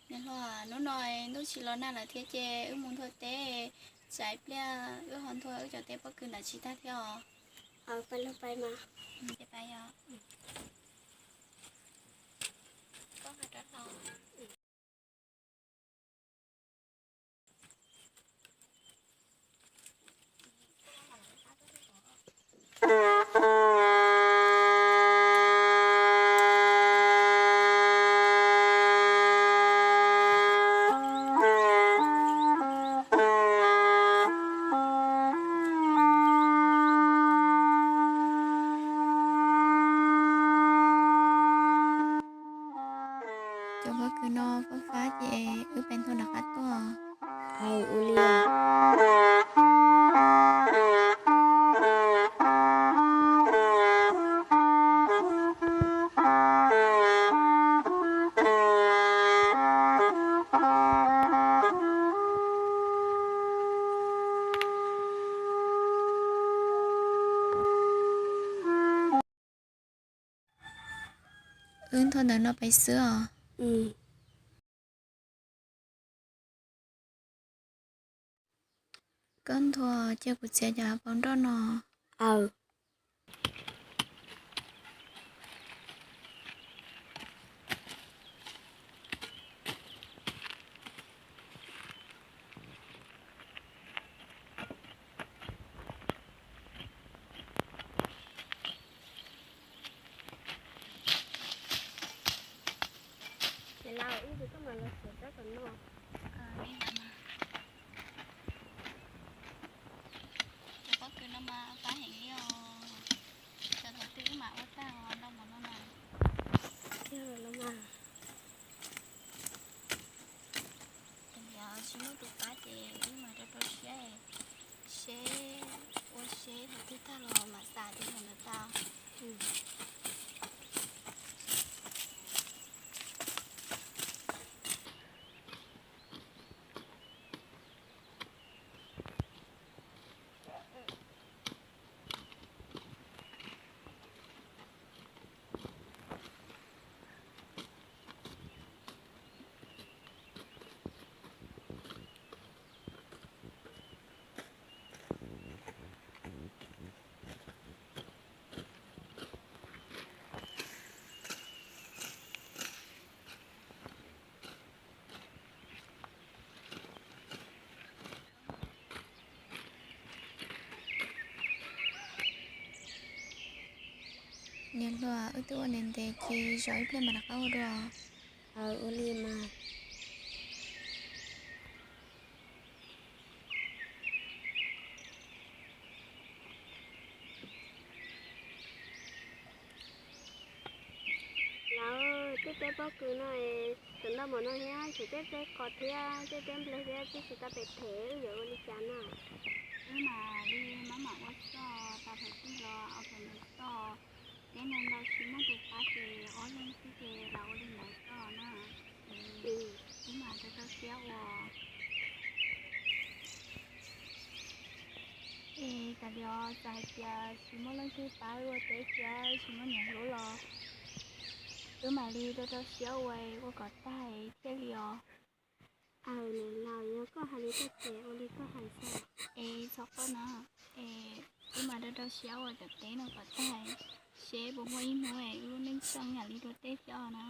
Niam hluas, hnub no ntuj tsis los nag lawm thiab ces wb mus nthua teb, tsam ib pliag wb ho nthua wb cov teb pob kws ntawd tsis tag thiab os. Pais los pais mas. Pais os. Cov pob kws no fab fab ces wb pais nthua nram qab tuaj. Ua li. Wb nthua ntawm no pais xwb os. Koj nthua cia kuv txiav cov pob nroj no. Ces lau ib ntsis koj mam los xyuas rab kom no. Cov pob kws no mas fab heev li os. Cov thaum twg wb mam ua tag os, ntau mov no na. Tsis muaj tus pab ces wb mam rau rau siab, seb ua seb thaum twg tag los mam xav tej zaum ntawd tau. Niam hluas, wb twb ua ntev ntev ces zov ib pliag mam rov qab ua dua. Ua li mas. Lawv tej teb pob kws no es tseem ntau mov no thiab, tshuav tej teb qos thiab tej teb nplej thiab twb tsis tau pem phem, wb yuav ua li cas no? Wb mam li maj mam ua txoj, tau thaum twg los ua thaum ntawd txoj. Teb no ntau tsis muaj tus pab ces ob leeg xwb ces los ua li ntawd txoj na. Wb mam rau rau siab ua. Es tas li os, txawm hais tias tsis muaj leej twg pab ua teb thiab tsis muaj niam hlub los wb mam li rau rau siab ua, ua kom tag thiaj li os. Aws, niam laus, yog koj hais li koj ces ua li koj hais xwb. Es txhob quaj na, es wb mam rau rau siab ua cov teb no kom tag, seb puas muaj ib hnub es wb lub neej txom nyem li dua tej thiab os na.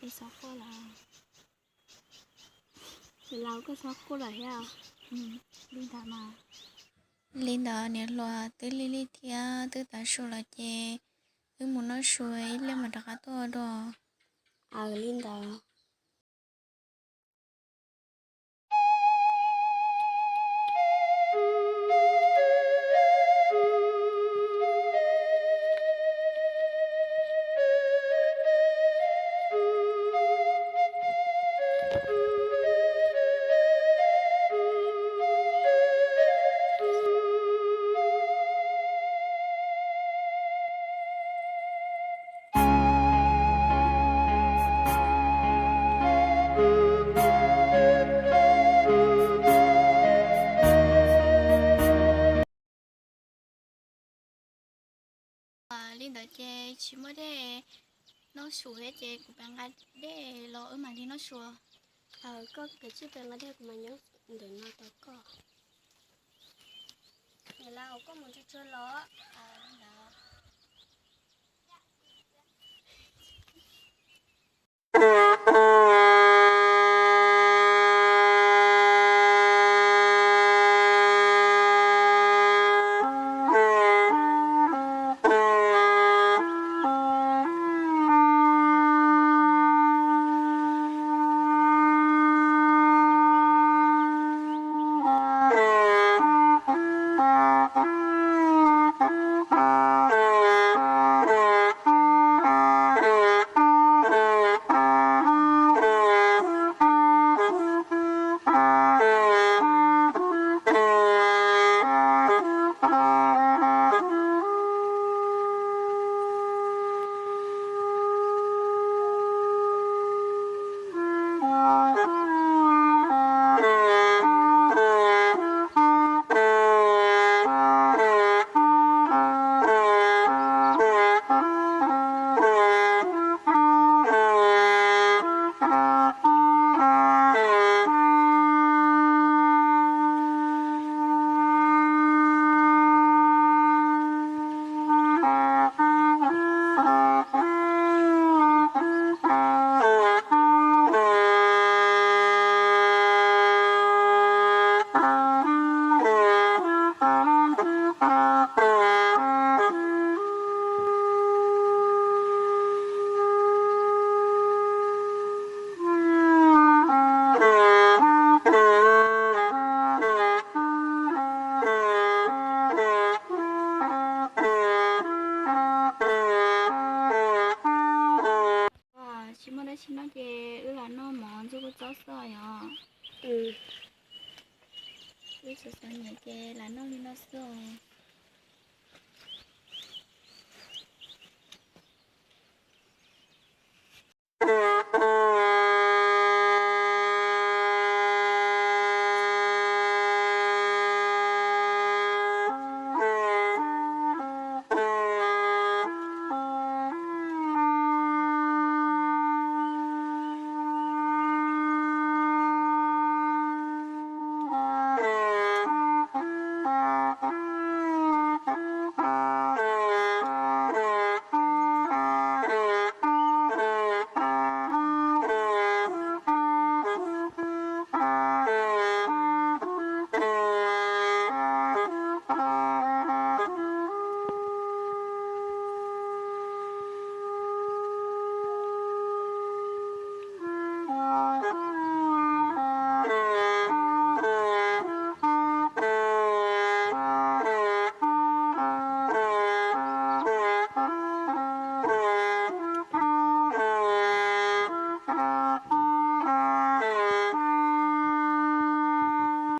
Es txhob quaj lawm. Niam laus, koj txhob quaj lawm thiab. Li ntawd mas. Li ntawd niam hluas, twb lig lig thiab twb tav su lawm ces wb mus noj su ib pliag mam rov qab tuaj dua. Aws, li ntawd. Li ntawd ces tsis muaj dej noj Noj su thiab ces kuv pais nqa dej los wb mam li noj su. Koj kav tsij pais nqa dej, kuv mam nyob ntawm no tos koj. Niam laus, koj mus tsuag tsuag los. Tsis muaj dab tsi noj ces wb lam noj mov ntxuag kua txob xwb os yom. Wb xav xav nyiam ces lam noj li no xwb os.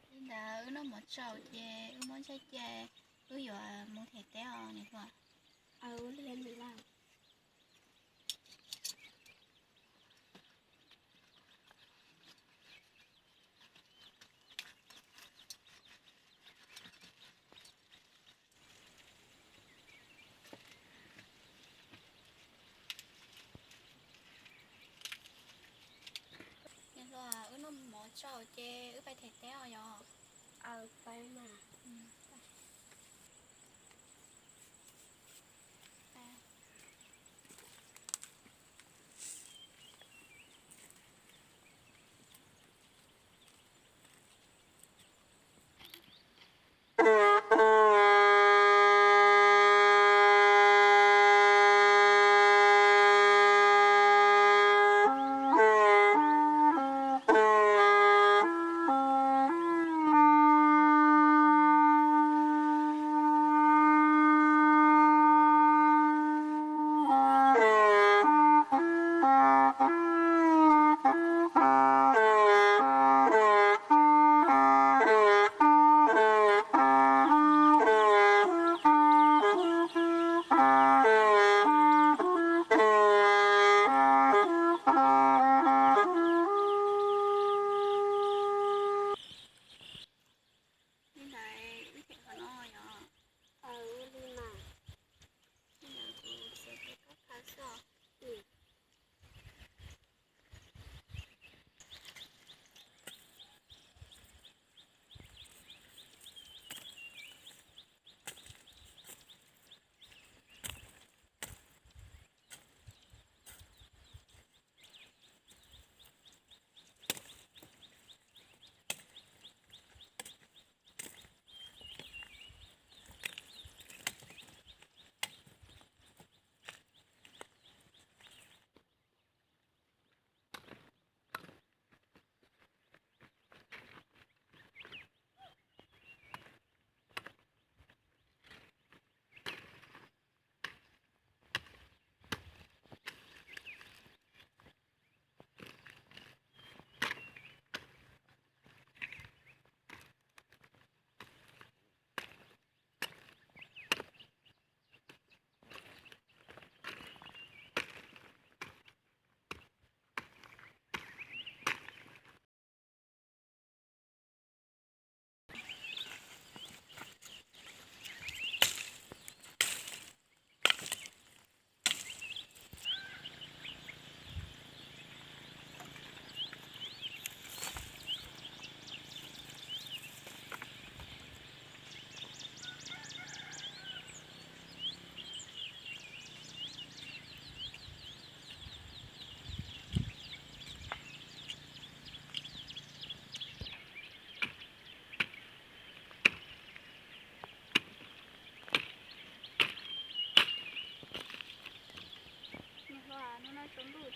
Li ntawd wb noj mov tsaus ces wb muab ntshai ces wb yuav mus them teb os niam hluas. Niam hluas, wb noj mov tsaus ces wb pais them teb os yom.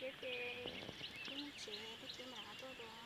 Ces, ces, mus tsev, tus txiv mam tuaj dua.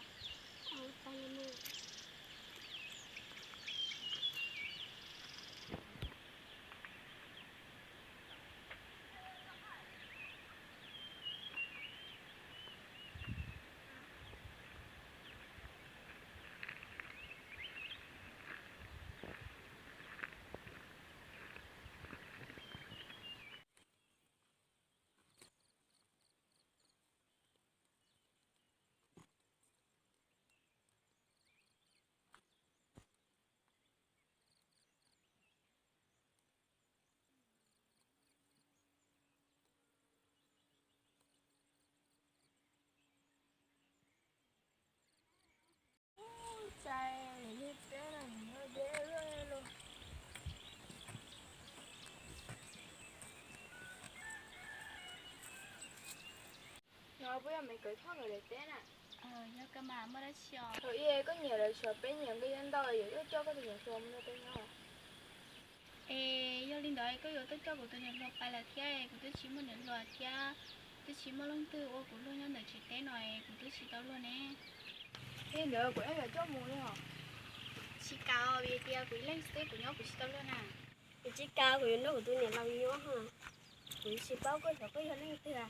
No puas yog Maiv Kawm Thoj nkawd daim teb na? Yog kawg mas, muaj dab tsi os? Thaum ub koj niam lawv suav peb niam nqi ntau, yog wb coj koj tus niam hluas mus nrog peb nyob. Es yog li ntawd koj yuav tuaj coj kuv tus niam hluas pais lawm thiab, kuv twb tsis muaj niam hluas thiab, twb tsis muaj leej twg ua kuv luag nyob ntawm tsev teb no, kuv twb tsis tau luag ne. Li ntawd kuv yeej yuav coj mus li os. Tsis kam, vim hais tias kuv ib leeg xwb kuv nyob kuv tsis tau luag na. Kuv tsis kam, kuv yuav nrog kuv tus niam laus nyob, kuv tsis paub koj xyov koj yog leej twg.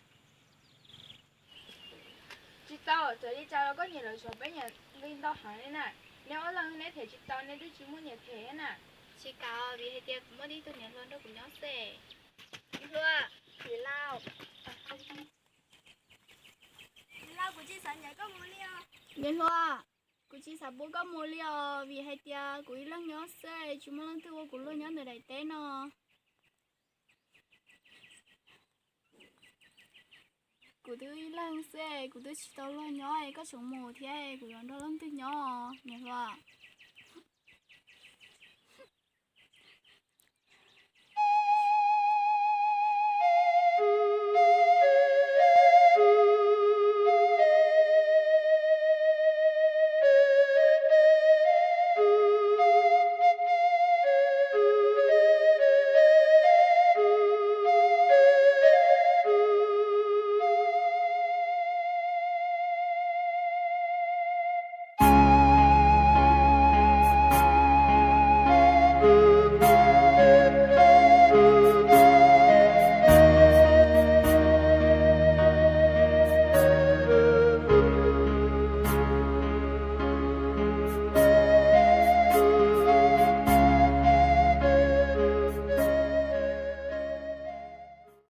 Tsis tau, txawm li cas los koj niam lawv suav peb niam nqi ntau heev li na. Neb ob leeg neb them tsis tau, neb twb tsis muaj niam them na. Tsis kam, vim hais tias kuv muaj tib tug niam hluas nrog kuv nyob xwb. Niam hluas, niam laus, niam laus, kuv tsis xav ncaim koj mus li os. Niam hluas, kuv tsis xav pub koj mus li os, vim hais tias kuv ib leeg nyob xwb, tsis muaj leej twg ua kuv luag nyob ntawm daim teb no. Kuv twb ib leeg xwb, kuv twb tsis tau luag nyob, koj tseem mus thiab, kuv yuav nrog leej twg nyob, niam hluas?